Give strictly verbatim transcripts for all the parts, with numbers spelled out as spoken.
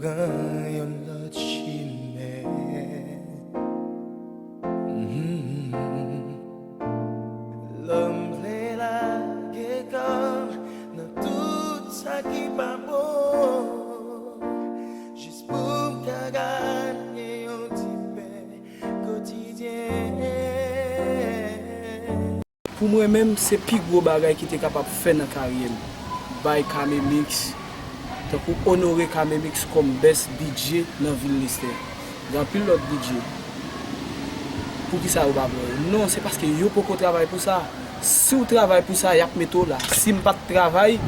Pran yon lòt chimen. Mhm. Lè m vle lage kò m nan tout sa ki pa bon, jis pou m ka gade yon ti pen kotidyen. Pou mwen menm, se pi gwo bagay ki te kapab fè nan karyè m. Bay Kame Mix, tankou onore Kame Mix kòm best D J nan vil Lestè. Gen anpil lòt D J. Poukisa yo pa pran yo? Non, se paske yo poko travay pou sa. Si w travay pou sa, y ap mete w la. Si m pa t travay,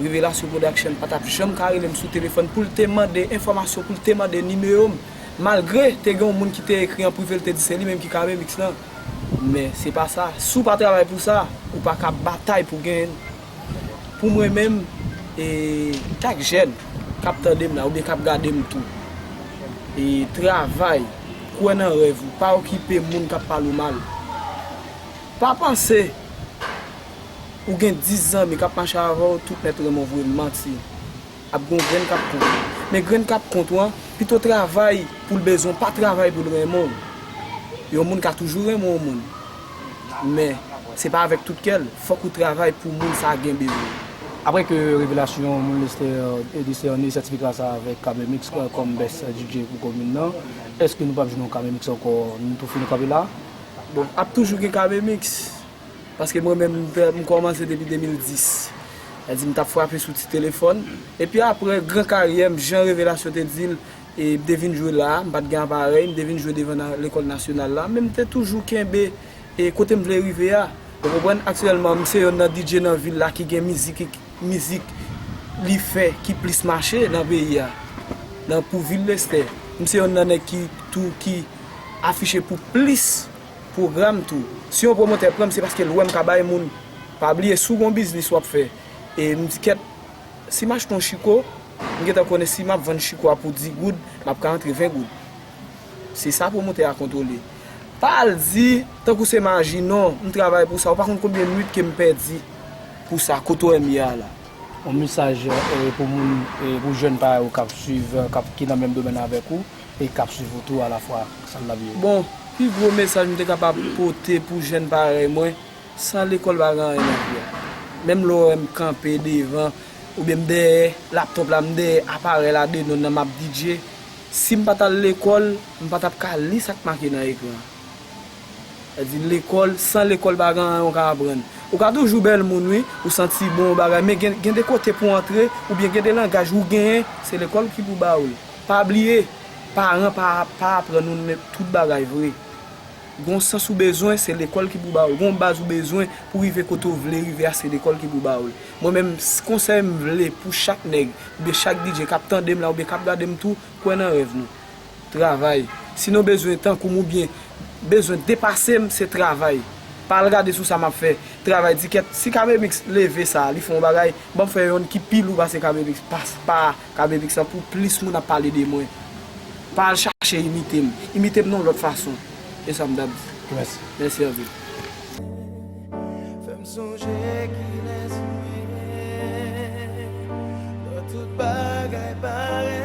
Revelasyon Production pa t ap janm ka rele m sou telefòn pou l te mande enfòmasyon, pou l te mande nimewo m. Malgre te gen yon moun ki te ekri an prive, l te di se li menm ki Kame Mix lan. Men se pa sa. Si w pa travay pou sa, ou pa ka batay pou genyen l. Pou mwen menm, e, chak jèn k ap tande m la, oubyen k ap gade m tou, e, travay, kwè nan rèv ou, pa okipe moun k ap pale w mal. Pa panse ou gen dis zanmi k ap mache avè w, tout nèt renmen w vre, manti. Ap gen yon grenn k ap kont ou. Men grenn k ap kont ou an, pito travay pou l bezwen w, pa travay pou l renmen w. Yon moun ka toujou renmen yon moun. Men, se pa avèk tout kè l, fòk ou travay pou moun sa a gen bezwen w. Apre ke Revelasyon, moun Lestè, e, desène sètifika sa a avèk Kame Mix, e, kòm best D J pou komin nan, èske nou p ap jwenn yon Kame Mix ankò, nou tou fin kanpe la? Bon, ap toujou gen Kame Mix. Paske mwen menm, m te, m kòmanse depi de mil dis. Sa di m t ap frape sou ti telefòn. Epi apre, gran karyè m, jan Revelasyon te di l, e m te vin jwe la, m pa t gen aparèy, m te vin jwe devan na-, lekòl nasyonal la, men m te toujou kenbe, e kote m vle rive a. Ou konprann? Aktyèlman, m se yonn nan D J nan vil la ki gen mizik, mizik li fè ki plis mache nan peyi a. Nan, pou vil Lestè. M se yonn nan nèg ki tou, ki afiche pou plis pwogram tou. Si yon pwomotè pran m, se paske l wè m ka bay moun. Pa bliye, si w gon biznis w ap fè, e m di kèt, si m achte yon chiko, m gentan konnen si m ap vann chiko a pou dis goud, m ap ka antre ven goud. Se sa pwomotè a kontwole. Pa al di, tankou se maji, non, m travay pou sa. Ou pa konn konbyen nwit ke m pèdi pou sa, kote w wè m ye a la. Yon mesaj, e, pou moun, e, pou jèn parèy ou k ap swiv, e, k ap, ki nan menm domèn avèk ou, e k ap swiv ou tou alafwa, sa l ap ye? Bon, pi gwo mesaj m te kapab pote pou jèn parèy mwen, san lekòl pa gen anyen nan vi a. Menm lè w wè m kanpe devan, oubyen m dèyè laptòp la, m dèyè aparèy la de nonm nan m ap D J, si m pa t al lekòl, m pa t ap ka li sa k make nan ekran an. Sa di lekòl, san lekòl pa gen anyen ou ka aprann. Ou ka toujou bèl moun, wi, ou santi bon, bagay, men gen, gen de kote pou w antre, oubyen gen de langaj ou genyen, se lekòl ki pou ba ou l. Pa bliye, paran pa, pa aprann ou tout bagay vre. Gon sans ou bezwen, se lekòl ki pou ba ou l. Gon baz ou bezwen pou rive kote w vle rive a, se lekòl ki pou ba ou l. Mwen menm, s-, konsèy m vle pou chak nèg, oubyen chak D J k ap tande m la, oubyen k ap gade m tou, kwè nan rèv nou. Travay. Si nou bezwen tankou m oubyen bezwen depase m, se travay. Pa al gade sou sa m ap fè. Travay, di kèt, si Kame Mix leve sa, li fè yon bagay, ban m fè yonn ki pi lou pase Kame Mix, pa, pa Kame Mix lan pou plis moun ap pale de mwen. Pa al chache imite m. Imite m nan yon lòt fason. E sa m t ap di. Mèsi. Mèsi anpil. Fè m sonje kilès ou ye. Lè tout bagay parèt